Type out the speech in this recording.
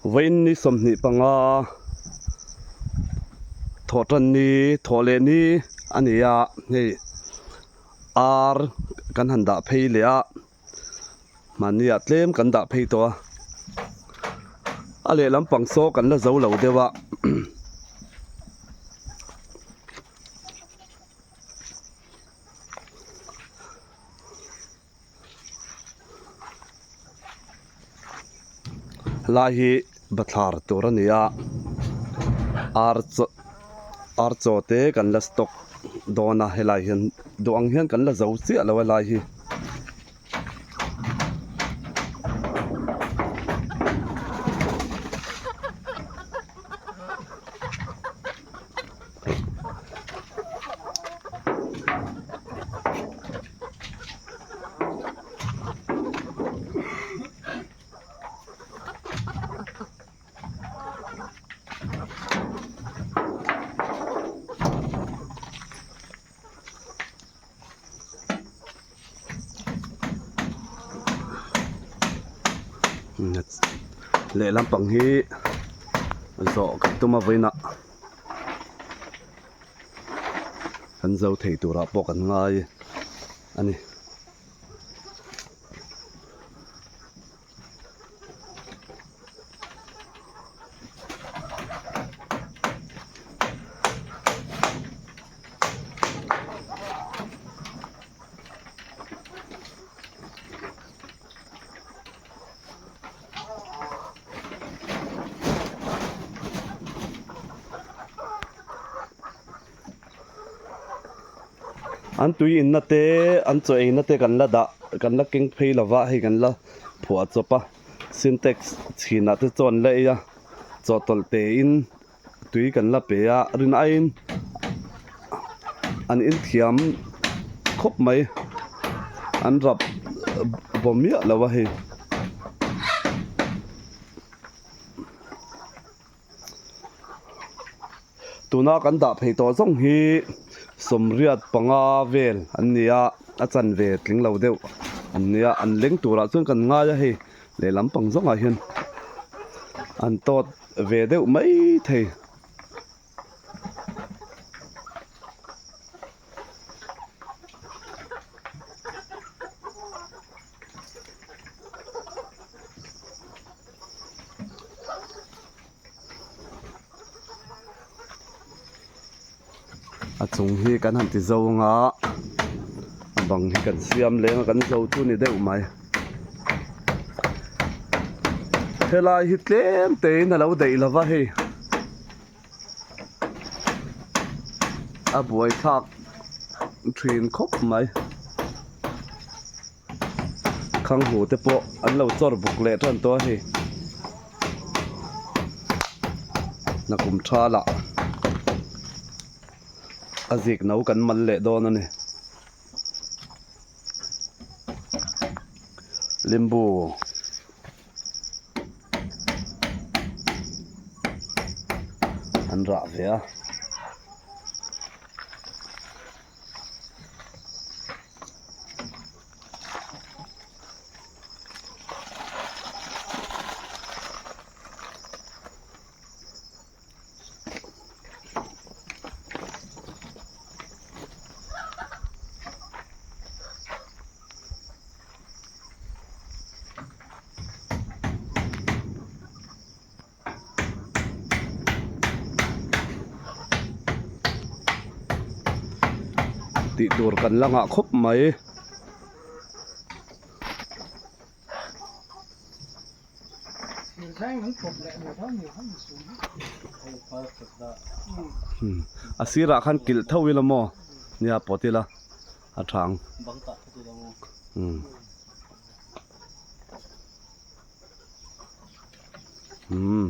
Vawiin ni 25 thawhtan ni thawh leh ni a ni a hei ar kan han dah phei leh a mahni ah tlem kan dah phei tawh a a lehlam pang saw kan la zo lo deuh a. Helai hi bathlar tur a ni a ar chaw ar chaw te kan la stock dawn a helai hian duh ang hian kan la zo chiah lo a helai hi. Lehlam pang hi zawh kan tum a vawiinah kan zo thei turah pawh kan ngai a ni. An tui inna te an chaw eina te kan la dah kan la keng phei lo va hei kan la phuah chawp a sintex chhinah te chuan la ei a chawhtawlh te in tui kan la pe a rin aiin an inthiam khawp mai an rap bawm miah lo a hei. Tuna kan dah phei tawh zawng hi 85 vel an ni a a chanve tling lo deuh an ni a an leng turah chuan kan ngai a hei lehlam pang zawngah hian an tawt ve deuh mai thei. A chung hi kan han ti zo anga a bang hi kan siam leng a kan zo chu ni deuh mai helai hi tlem te in alo daih lova hei a buaithlak thin khawp mai. Khanghu te pawh an lo chawr buk leh tan tawh a hei nakum thalah a zik no kan mal leh dawn a ni limbu an rah ve a. Tih tur kan la nghah khawp mai. A sirah khan kilh tho ila maw nia pawt ila a tha ang. Umm.